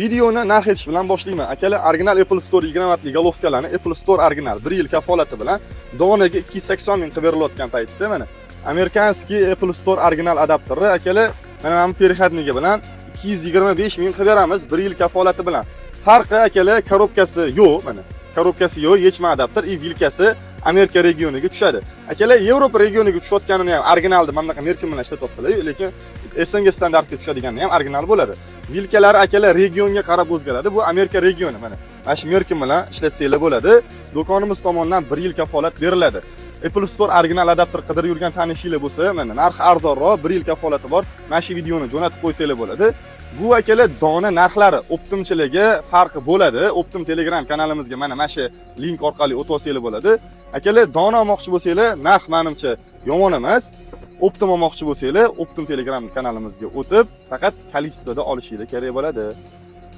Videoni narx aytish bilan boshlayman. Akalar, original Apple Store 20 vatli головка larni Apple Store original 1 yil kafolati bilan donaga 280 ming qilib berilayotgan paytda, mana американский Apple Store original adapteri, akalar, mana bu переходник i bilan 225 ming qilib beramiz 1 yil kafolati bilan. Farqi, akalar, коробка si yo'q, mana. Коробка si yo'q, yechma adapter и вилка si Amerika regioniga tushadi. Akalar, Yevropa regioniga tushayotganini ham originalni mana bunaqa Merkin bilan ishlatyapsizlar, lekin СНГ standartga tushadigani ham original bo'ladi. Вилка lari, akalar, regionga qarab o'zgaradi. Bu Amerika regioni mana. Mana shu Merkin bilan ishlatsanglar bo'ladi. Do'konimiz tomonidan 1 yil kafolat beriladi. Apple Store original adapter qidirib yurgan tanishinglar bo'lsa, mana narxi arzonroq, 1 yil kafolati bor. Mana shu videoni jo'natib qo'ysanglar bo'ladi. Bu, akalar, dona narxlari, оптом chilarga farqi bo'ladi. Оптом Telegram kanalimizga mana shu link orqali o'tib olsanglar bo'ladi. Akalar, dona olmoqchi bo'lsanglar, narx menimcha yomon emas. Оптом olmoqchi bo'lsanglar, Оптом Telegram kanalimizga o'tib, faqat количество da olishinglar kerak bo'ladi.